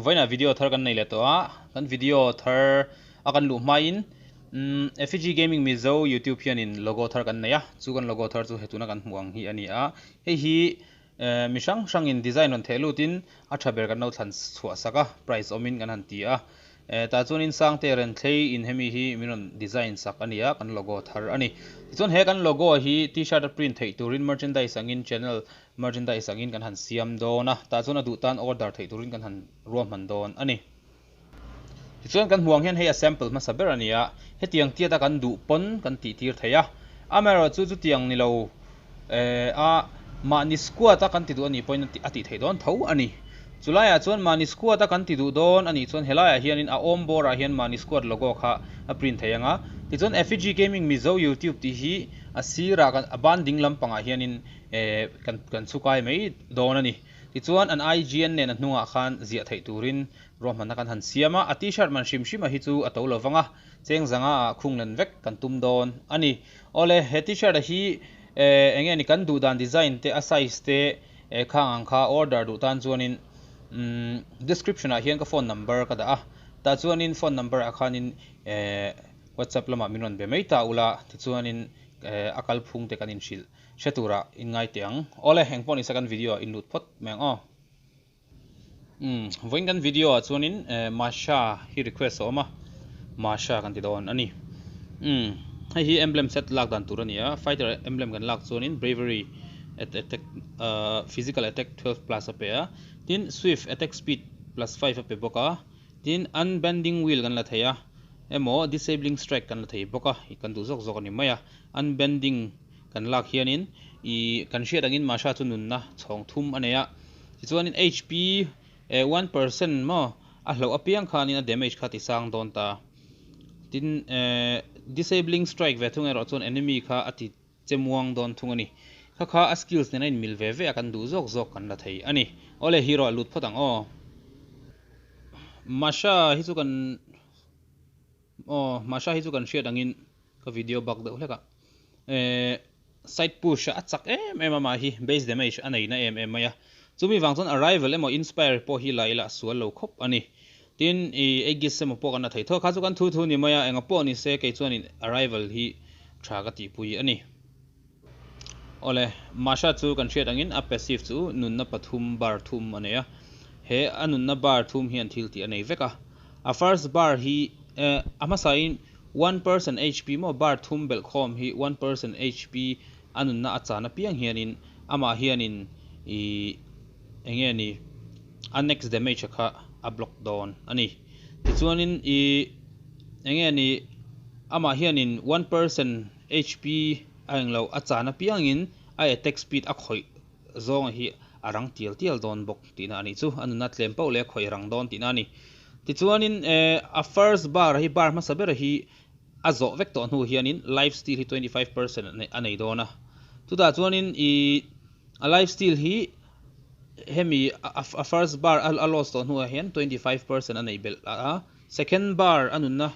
Vawiinah video thar kan nei leh tawh a, kan video thar a kan luh hmain umm Effigy Gaming Mizo YouTube hianin logo thar kan nei a, chu kan logo thar chu he tuna kan hmuh ang hi a ni a, hei hi eh mi hrang hrangin design rawn theh lutin a tha ber kan lo thlan chhuah sak a, prize awmin kan han ti a. Eh tah chuanin Sangte Renthlei in hemi hi min rawn design sak a ni a, kan logo thar a ni. Tichuan he kan logo hi t-shirt a print theih turin merchandise angin channel merchandise angin kan han siam dawn a, tah chuan a duh tan order theih turin kan han ruahman dawn a ni. Tichuan kan hmuh ang hian hei a sample hmasa ber a ni a, hetiang tiata kan duh pawn kan tih tir thei a, amaherawhchu chutiang ni lo eh a mahni squad a kan ti duh a nih pawhin a tih theih dawn tho a ni. Chulaiah chuan mahni squad a kan ti duh dawn a nih chuan helaiah hianin a awm bawrah hian mahni squad logo kha a print thei ang a. Tichuan Effigy Gaming Mizo YouTube tih hi a sirah kan a ban ding lampangah hianin eh kan kan chhukai mai dawn a ni. Tichuan an IGN nen a hnungah khan ziah theih turin ruahmanna kan han siam a. A t-shirt man hrim hrim a hi chu a to lo vang a, cheng zanga ah khung len vek kan tum dawn a ni. Awle, he t-shirt a hi eh eng nge ni kan duh dan design te a size te eh khang ang kha order duh tan chuanin umm description ah hian ka phone number ka dah a, tah chuanin phone number ah khanin eh whatsapp lamah min rawn be mai ta ula tichuanin eh a kalphung te kan inhrilh hre turah in ngai teh ang. Awle, engpawh nise kan video ah in lut phawt mai ang aw. Umm vawiin kan video ah chuanin eh Masha hi request a awm a, Masha kan ti dawn a ni. Umm hei hi emblem set lak dan tur a ni a, fighter emblem kan lak chuanin bravery at attack ah physical attack 12 plus a pe a, tin swift attack speed plus 5 a pe bawk a, tin unbending will kan la thei a emaw disabling strike kan la thei bawk a, kan duh zawk zawk a ni mai a, unbending kan lak hianin ih kan hriat angin Masha chu nunna chhawng thum a nei a. Tichuanin HP eh 1% maw a hloh apiang khanin a damage kha ti sang dawn ta. Tin eh disabling strike ve thung erawh chuan enemy kha a ti che muang dawn thung a ni. Kha kha a skills nen a inmil ve ve a kan duh zawk zawk kan la thei a ni. Awle hero a lut phawt ang aw. Masha hi chu kan aw Masha hi chu kan hriat angin ka video bak deuh hlek a. Eh side push a chak em em a mah hi base damage a nei na em em mai a, chumi vang chuan arrival emaw inspire pawh hi la ila a sual lo khawp a ni. Tin ih Aegis emaw pawh kan la thei tho a, kha chu kan thu thu ni mai a, enga pawh ni se kei chuanin arrival hi tha ka tihpui a ni. Awle, Masha chu kan hriat angin a passive chu nunna pathum bar thum a nei a, he a nunna bar thum hian thil tih a nei vek a, a first bar hi eh a hmasain 1% HP maw bar thum belh khawm hi 1% HP a nunna a chan apiang hianin amah hianin ih eng nge ni a next damage a kha a block dawn a ni. Tichuanin ih eng nge ni amah hianin 1% HP a englo a chan apiangin a attack speed a khawih zawnga hi a rang tial tial dawn bawk tihna a nih chu. A nunna tlem pauh leh a khawih rang dawn tihna a ni. Tichuanin eh a first bar hi bar hmasa ber hi a zawh vek tawh hnu hianin life steal hi 25% a nei dawn a. Chutah chuanin ih a life steal hi hemi a first bar a loss tawh hnuah hian 25% a neih belh a, second bar a nunna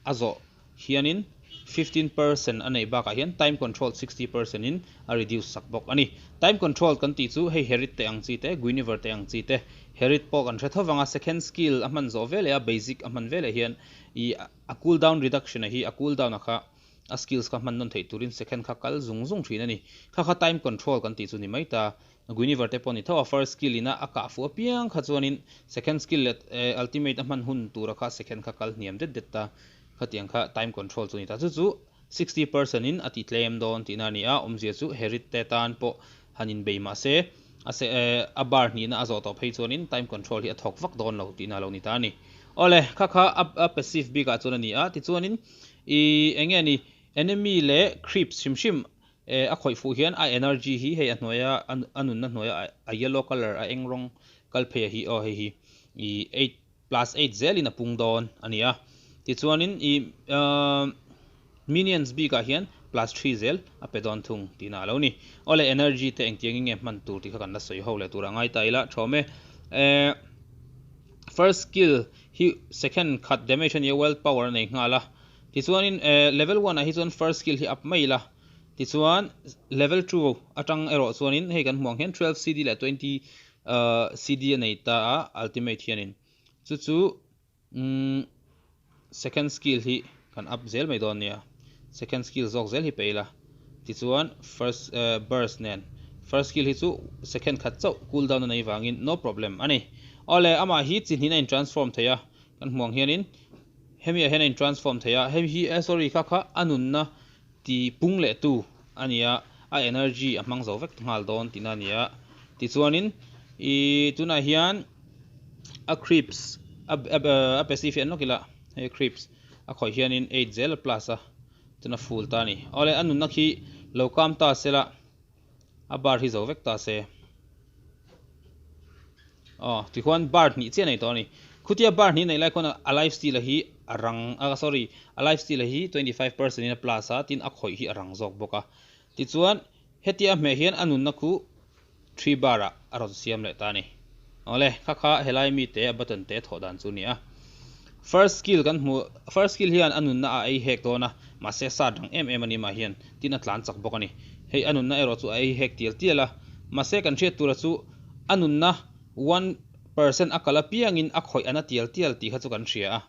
a zawh hianin 15% a neih bakah hian time control 60% in a reduce sak bawk a ni. Time control kan tih chu hei Herit te ang chi te, Guinevere te ang chi te, Herit pawh kan hre tho vang a, second skill a hman zawh veleh a basic a hman veleh hian ih a cool down reduction a hi a cool down a kha a skills kha hman nawn theih turin second kha kal zung zung thin a ni. Kha kha time control kan tih chu ni mai ta. Guinevere te pawh ni tho a, first skill ina a kah fuh apiang kha chuanin second skill leh ultimate a hman hun tura kha second kha kal hniam det det ta, khatiang kha time control chu a ni ta. Chu chu 60% in a ti tlem dawn tihna a ni a, awmzia chu Herit te tan pawh han inbei mah se a se a bar hnihna a zawh tawh phei chuanin time control hi a thawk vak dawn lo tihna a lo ni ta a ni. Awle, kha kha a passive bikah chuan a ni a, tichuanin ih eng nge ni enemy leh creeps hrim hrim Eh a khawih fuh hian a energy hi hei a hnuaia a nunna hnuaia a yellow colour a eng rawng kal phei a hi aw hei hi ih 8 plus 8 zelin a pung dawn a ni a, tichuanin ih ahh minions bikah hian plus 3 zel a pe dawn thung tihna a lo ni. Aw le energy te engtiangin nge hman tur tih kha kan la sawi ho leh turah ngai ta ila thawm e. Eh first skill hi second khat damage a nia wild power a nei nghal a, tichuanin eh level 1 ah hi chuan first skill hi up mai ila. Tichuan level 2 atang erawh chuanin hei kan hmuh ang hian 12 CD leh 20 CD a nei ta a ultimate hianin. Chu chu second skill hi kan up zel mai dawn nia. Second skill zawk zel hi pe ila. Tichuan first burst nen first skill hi chu second khat chauh cool down a nei vangin no problem a ni. Awle amah hi chi hnin a in transform thei a, kan hmuh ang hianin hemi ah hian a in transform thei a, hei hi eh sorry kha kha a nunna ti pung leh tu a ni a, a energy a hmang zo vek nghal dawn tihna a ni a. Tichuanin ih tunah hian a creeps a a passive hi an lawk ila hei creeps a khawih hianin eight zel a plus a chuan a full ta a ni. Awle a nunna khi lo kam ta sela a bar hi zo vek ta se. Aw tikhuan bar hnih chiah a nei tawh a ni. Khutia bar hnih a neih lai khuan a life steal a hi a rang a sorry a life steal a hi 25% in a plus a tin a khawih hi a rang zawk bawk a. Tichuan hetia a hmeh hian a nunna khu 3 bar ah a rawn siam leh ta a ni. Awle kha kha helai mi te a button te thawh dan chu a ni a. First skill kan hmuh first skill hian a nunna a ei hek dawn a mahse sat rang em em a ni mah hian tin a tlan chak bawk a ni. Hei a nunna erawh chu a ei hek tial tial a mahse kan hriat tura chu a nunna 1% a kal apiangin a khawih ana tial tial tih kha chu kan hria a,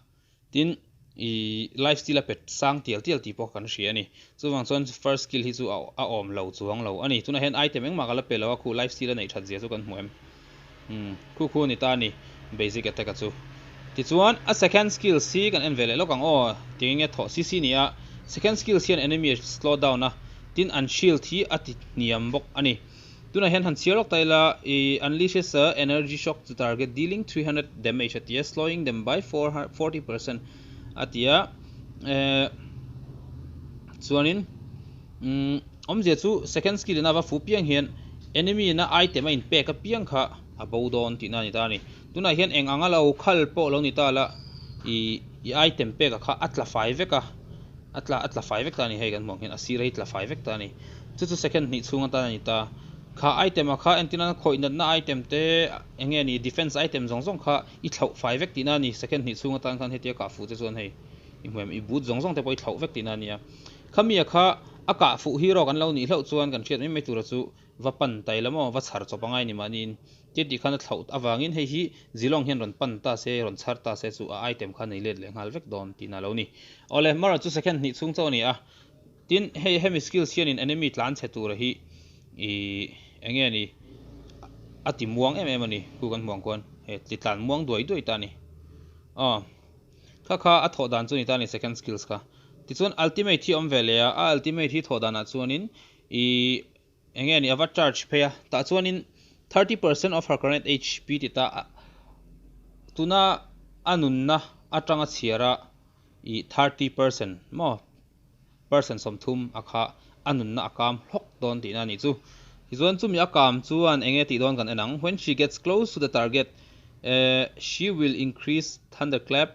tin ih life steal a pet sang tial tial tih pawh kan hria a ni. Chuvang chuan first skill hi chu a awm lo chuang lo a ni. Tunah hian item engmah ka la pe lo a, khu life steal a neih that zia chu kan hmu em? Umm khu khu a ni ta a ni basic attack a chu. Tichuan a second skills hi kan en ve leh lawk ang aw, tinge nge thawh CC ni a, second skills hian enemy a slow down a, tin an shield hi a ti hniam bawk a ni. Tunah hian han chhiar lawk ta ila, i unleashes a energy shock to target dealing 300 damage a ti a, slowing them by 40% a ti a, eh chuanin umm awmzia chu second skill in a va fu piang hian enemy in a item a in pek apiang kha a bo dawn tihna a ni ta a ni. Tunah hian eng anga lo khal pawh lo ni ta la, i i item pek a kha a tla fai vek a, a tla a tla fai vek ta a ni hei kan hmuh ang hian a sir hi tla fai vek ta a ni. Chu chu second hnih chhung atan a ni ta. Kha item a kha entir nana khawih natna item te eng nge ni defense item zawng zawng kha i thlauh fai vek tihna a ni second hnih chhung atan khan hetia kah fuh che chuan hei i hmu em i boot zawng zawng te pawh i thlauh vek tihna a ni a. Khami a kha a kah fuh hero kan lo nih hlauh chuan kan hriat mai mai tura chu va pan ta ila maw va chhar chawp angai ni mahniin Ti tih khan a thlauh avangin hei hi Zilong hian rawn pan ta se, rawn chhar ta se chu a item kha nei let leh nghal vek dawn tihna a lo ni. Awle, Mara chu second hnih chhung chauh a ni a. Tin, hei hemi skills hianin enemy tlan chhe tura hi ih eng nge ni a ti muang em em a ni, khu kan hmuh ang khuan hei ti tlan muang duai duai ta a ni. Aw, kha kha a thawh dan chu ni ta a ni second skills kha. Tichuan ultimate hi a awm ve leh a, a ultimate hi thawh danah chuanin ih Eng nge ni a va charge phei a, tah chuanin 30% of her current HP ti ta a, tuna a nunna atanga chhiar a ih 30% maw percent 30 a kha a nunna a kam hlawk dawn tihna a nih chu. Tichuan chumi a kam chuan eng nge tih dawn kan en ang, when she gets close to the target eh she will increase thunderclap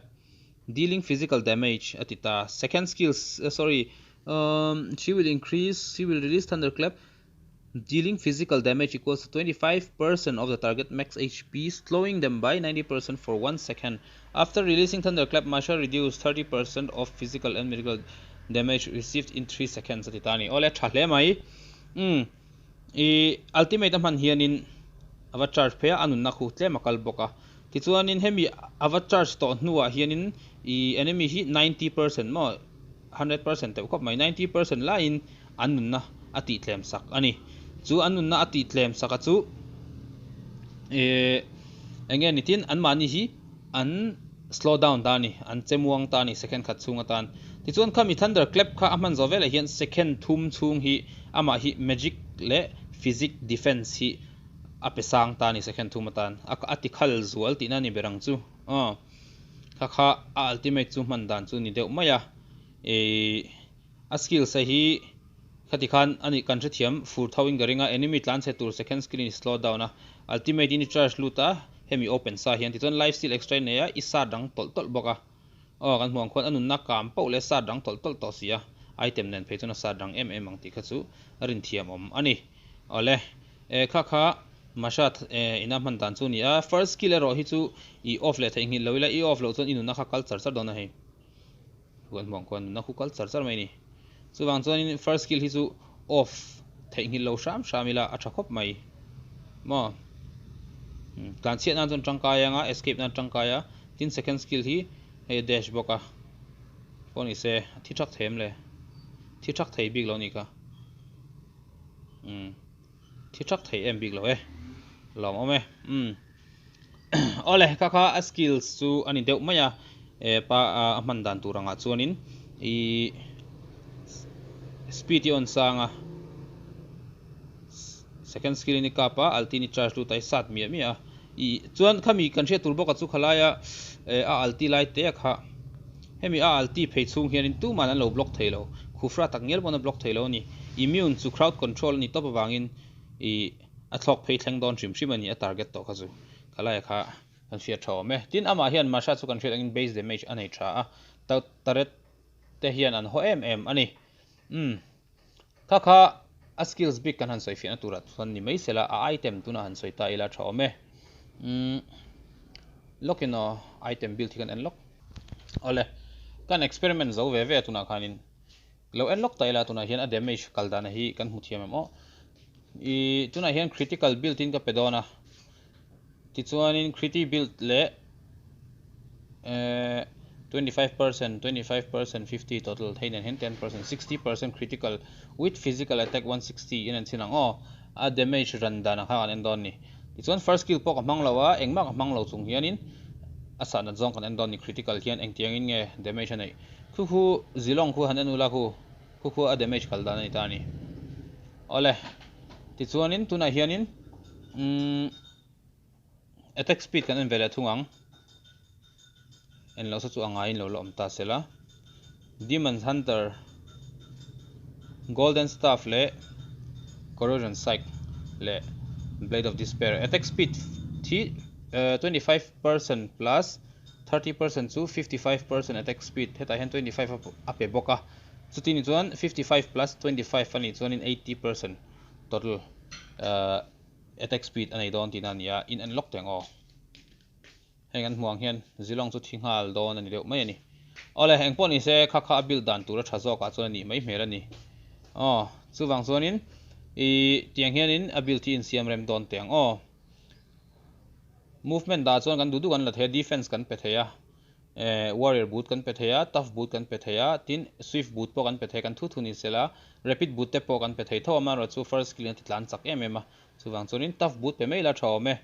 dealing physical damage a ti ta, second skills sorry Um, she will increase, she will release Thunderclap, dealing physical damage equals to 25% of the target max HP, slowing them by 90% for 1 second. After releasing Thunderclap, Masha reduce 30% of physical and medical damage received in 3 seconds. Ati ta ni. Ole, tha hle mai. I ultimate a hman hianin ava charge phei a, a nunna khu tlem a kal bawk a. Tichuanin hemi ava charge tawh hnuah hianin i enemy hi 90% maw 100% deuh khawp mai, 90% laiin an nunna a tih tlem sak a ni. Chu an nunna a tih tlem sak a chu eh eng nge ni tin anmahni hi an slow down ta a ni, an che muang ta a ni second khat chhung atan. Tichuan khami thunder clap kha a hman zawh velah hian second thum chhung hi amah hi magic leh physic defense hi a pe sang ta a ni second thum atan. A ti khal zual tihna a ni ber ang chu. Aw. Kha kha a ultimate chu hman dan chu ni deuh mai a, ih a skills a hi khati khan a nih kan hrethiam fur tho in ka ring a, enemy tlan chhe tur second skill in i slow down a, ultimate in i charge lut a, hemi open sa hian tichuan life steal extra in nei a, i sat rang tawlh tawlh bawk a, aw kan hmuh ang khuan a nunna kam poh leh sat rang tawlh tawlh tawh si a, item nen phei chuan a sat rang em em ang tih kha chu rinthiam awm a ni. Awle, e kha kha Mashat e ina hman dan chu a ni a, first skill erawh hi chu i off leh theihnghilh lo ila, i off loh chuan i nunna kha kal char char dawn a hei. Huan hmuh ang khuan nunna khu kal char char mai a ni. Chuvang chuanin first skill hi chu off theihnghilh lo hram hram ila a tha khawp mai. Maw? Tlanchhiat nan chuan tangkai anga, escape nan tangkai a, Tin second skill hi hei a dash bawk a pawh ni se a thi thak thei em le thi thak thei bik lo a nih kha umm thi thak thei em bik lo e lawm awm e umm awle kha kha a skills chu a ni deuh mai a e pa a hman dan tur angah chuanin ihh speed hi a on sang a second skill in i kap a ulti in i charge lut a i sat miah miah a. Ih chuan khami kan hriat tur bawk a chu khalaia eh a alti lai te a kha hemi a alti phei chhung hianin tuman an lo block thei lo khufra tak ngial pawn a block thei lo a ni immune chu crowd control a ni tawp avangin ih a thlawk phei thleng dawn hrim hrim a ni a target tawh kha chu khalaia kha kan hriat tha awm e tin amah hian Masha chu kan hriat angin base damage a nei tha a turret te hian an haw em em a ni umm. Kha kha a skills bik kan han sawi fiahna turah chuan ni mai sela a item tunah han sawi ta ila tha awm e. Umm lawk in aw item build hi kan en lawk. Awle kan experiment zo ve ve a tunah khanin lo en lawk ta ila tunah hian a damage kal dana hi kan hmu thiam em aw. I tunah hian critical build in ka pe dawn a Tichuanin criti build leh eh 25%, 25%, 50 total hei nen hian 10%, 60% critical with physical attack 160 in an chhin ang aw. A damage ran dan ang kha kan en dawn ni. Tichuan first skill pawh ka hmang lo a, engmah ka hmang lo chung hianin a sah nat zawng kan en dawn ni critical hian engtiangin nge damage a neih. Khu khu Zilong khu han en ula khu, khu khu a damage kal dan a ni ta a ni. Awle, tichuanin tunah hianin umm attack speed kan en ve leh thung ang. En loh sa chu a ngaiin lo la awm ta se la. Demon Hunter, Golden Staff leh Corrosion Scythe leh Blade of Despair. Attack speed hi 25% plus 30% chu 55% attack speed hetah hian 25 a pe bawk a. Chuti ni chuan 55 plus 25 a nih chuanin 80% total attack speed a nei dawn tihna a ni a, in en lawk teh ang aw. Heng an hmuh ang hian Zilong chu thi nghal dawn a ni deuh mai a ni. Awle, eng pawh ni se kha kha a build dan tur a tha zawkah chuan a nih mai hmel a ni. Aw, chuvang chuanin i tiang hianin a build hi insiam rem dawn teh ang aw. Movement dah chuan kan duh duh kan la thei a, defense kan pe thei a. Eh warrior boot kan pe thei a, tough boot kan pe thei a, tin swift boot pawh kan pe thei a, kan thu thu ni sela rapid boot te pawh kan pe thei tho a, amaherawhchu chu first skill in a ti tlan chak em em a, chuvang chuanin tough boot pe mai la tha awm e.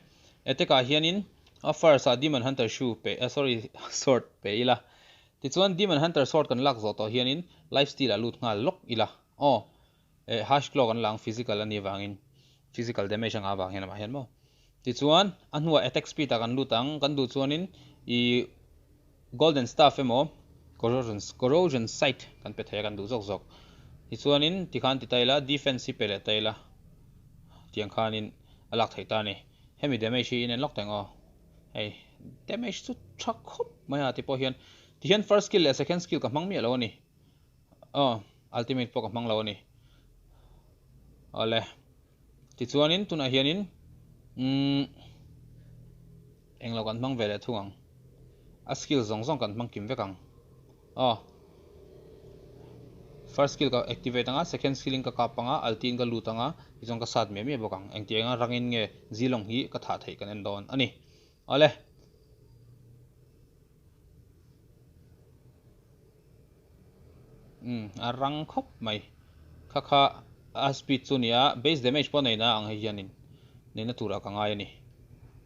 Attack ah hianin a first ah demon hunter shoe pe eh sorry sword pe ila, tichuan demon hunter sword kan lak zawh tawh hianin life steal ah lut nghal lawk ila aw eh harsh claw kan la ang physical a nih avangin physical damage anga avang hian amah hian maw tichuan a hnuah attack speed ah kan lut ang kan duh chuanin ih golden staff emaw corrosion corrosion scythe kan pe thei a kan duh zawk zawk tichuanin tikhan ti ta ila defense hi pe leh ta ila tiang khanin a lak theih ta a ni hemi damage hi in en lawk teng aw hei damage chu tha khawp mai a ti pawh hian tihian first skill leh second skill ka hmang miah lo a ni. Aw, ultimate pawh ka hmang lo a ni. Awle, tichuanin tunah hianin umm englo kan hmang ve leh thung ang. A skill zawng zawng kan hmang kim vek ang. Aw, first skill ka activate anga, second skill in ka kap anga, ulti in ka lut anga, tichuan ka sat miah miah bawk ang. Engtianga rangin nge Zilong hi ka thah theih kan en dawn a ni. Awle. Umm a rang khawp mai kha kha a speed chu nia base damage pawh neina ang hei hianin neihna turah ka ngai a ni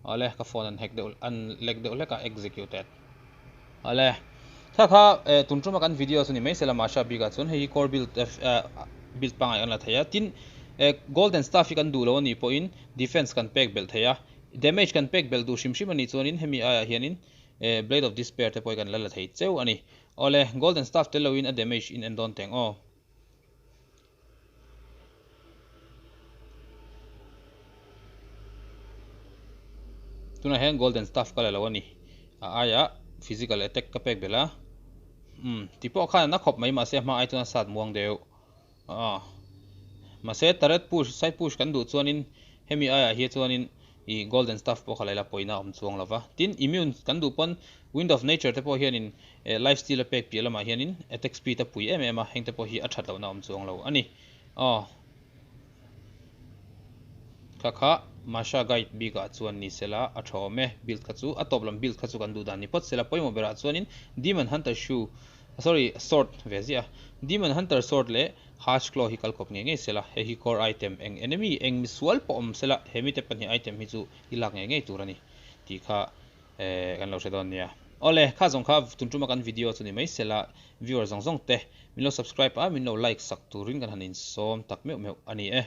awle ka phone an hack deuh an lek deuh hlek a executed awle kha kha eh tun tuma kan video chu ni mai sela Masha bikah chuan hei hi core build eh build pangngai kan la thei a tin eh golden staff hi kan duh lo a nih pawhin defense kan pek belh thei a damage kan pek belh duh hrim hrim a nih chuanin hemi aiah hianin Eh Blade of Despair te pawh hi kan la la thei cheu a ni. Awle, Golden Staff tel loin a damage in en dawn teng aw. Tunah hian Golden Staff ka la lo a ni. A aiah physical attack ka pek belh a. Umm, ti pawh khan a na khawp mai mahse a hma ai chuan a sat muang deuh. Aw. Mahse turret push, side push kan duh chuanin hemi aiah hi chuanin ih golden staff pawh kha la ila pawina a awm chuang lova. Tin, immune kan duh pawn wind of nature te pawh hianin eh life steal a pek piah lamah hianin attack speed a pui em em a, heng te pawh hi a that lohna a awm chuang lo a ni. Aw. Kha kha. Masha guide bikah chuan ni sela a tha awm e. Build kha chu a tawp lam build kha chu kan duh dan ni phawt sela pawimawh berah chuanin Demon Hunter shoe sorry sword ve ziah a Demon Hunter sword leh Hash claw hi kal kawp ngei ngei sela hei hi core item eng enemy eng misual pawh awm sela he mite pahnih item hi chu i lak ngei ngei tur a ni tih kha eh kan lo hre dawn nia. Awle kha zawng kha tun tuma kan video chu ni mai sela viewer zawng zawng te min lo subscribe a min lo like sak turin kan han insawm tak meuh meuh a ni e.